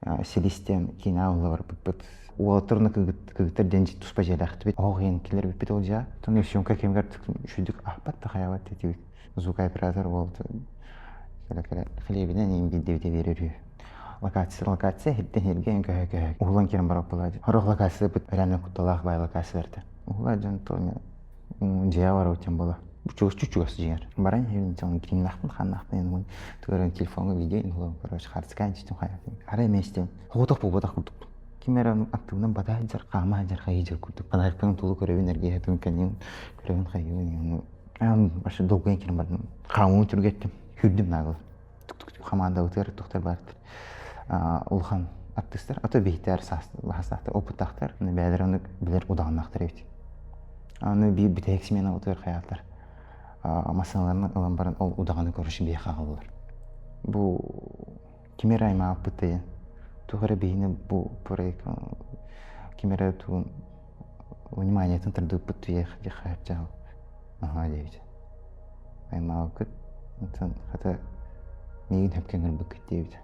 Силистиэн киинэ уһула барбыппыт. Уолаттар уонна кыргыттар диэн туспа дьиэлээхтибит. Оһох иһин киллэрбиппит ол дьиэ. Оттон съемка кэмигэр үчүгдүк аһаппат да хайаабат этибит. Звукооператор уол кэлэ-кэлэ хлебинэн иин биирдэ биэрэр үһү. Локация, локация иһиттэн иһиргэ көһө-көһө уһулан киирэн барар буолааччы. Сорох локациябыт реально кутталаах баай локацияларда. Уһула дьон то дьиэ барабыт диэн буола. Чугас чугас дьиҥэр. Баран иһэбин дьон гримнаахпын, ханнаахпын тугу телефоҥҥа видео инхулам короче хартыскаан чичим хайатын. Арай эмиэ соҕотох буолбатах курдукпун. Ким эрэ аттыбынан бата сылдьар, хаама сылдьар, хайыы курдук. Фонарикпын тулу көрөбүн, эргийэ сатыыбын, кэннин көрөбүн, хайыыбын. Вообще долгуйан киирэн бардым. Хаамыыбын түргэттим. Сүүрдүм наҕыл. Хамаандабытыгар тухтар баартар улахан артыыстар, а то биһиктэр саастаахтар, опыттаахтар, бэйэлэрэ ону билэр удаҕаннаахтар эбит. Аны биир бүтэһик сменабытыгар хайаатар массыыналарын ылан баран ол удаҕаны короче биһиэхэ аҕаллылар. Бу ким эрэ аймаабыппыт диэн туох эрэ биһини бу проект ким эрэ тугун вниманиетын тардыыппыт диэх аһаа диэбит. Аймаабыккыт, оттон хата миигин сөпкө ыҥырбыккыт диэбит.